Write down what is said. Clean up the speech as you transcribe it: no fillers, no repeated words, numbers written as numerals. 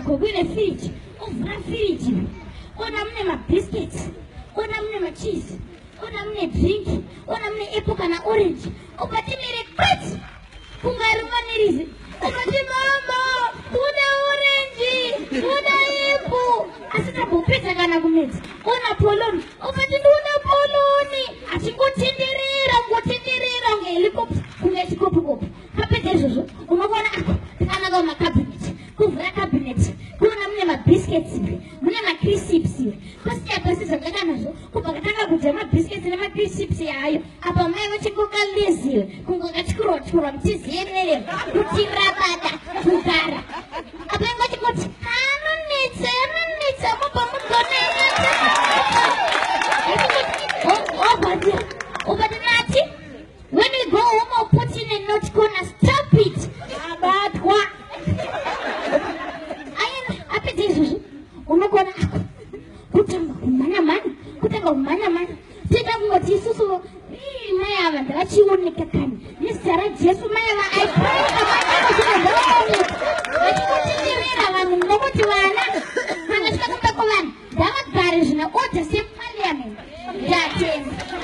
Ako kuine firiji, ovhura firiji, ona mune mabiscuits, ona mune macheese, ona mune drink, ona mune apple kana orange, obva timire kwet kungaruma nerizi, obva ti mama kuda orange, kuda apple, asi tambopedza kana kumedza, ona poloni, obva ti ndoda poloni, achingotenderera kungotenderera kunge helicopter, kunge chikopokopo. Kapedza izvozvo unoona ako takananga mumacabinet, kuvhura cabinet kuona mune mabiscuits, mune macrisps, kusiya pasi zvakaka nazvo, kubva katanga kudya mabiscuits nemacrisps ayo, apa mai vachikoka leziwe kunge katyikurwa tyikurwa mutizienere kuti rabada kugara apa inge vachingoti anonetsa anonetsa mubva mugonenetsa obati nati. When we go home, I'll put in a note corner. Stop it! Abatwa. Aina, apedza izvozvo unogona ako kutanga kumhanya mhanya, kutanga kumhanya mhanya. Toita kungoti isusu, "Ii, mai ava ndavachioneka kani nezita raJesu mai ava." I pray ndavaoneka vachingotenderera vanhu, nokuti vana kana svika kumba kwevanhu ngavagare zvine order separliament. Ndatenda.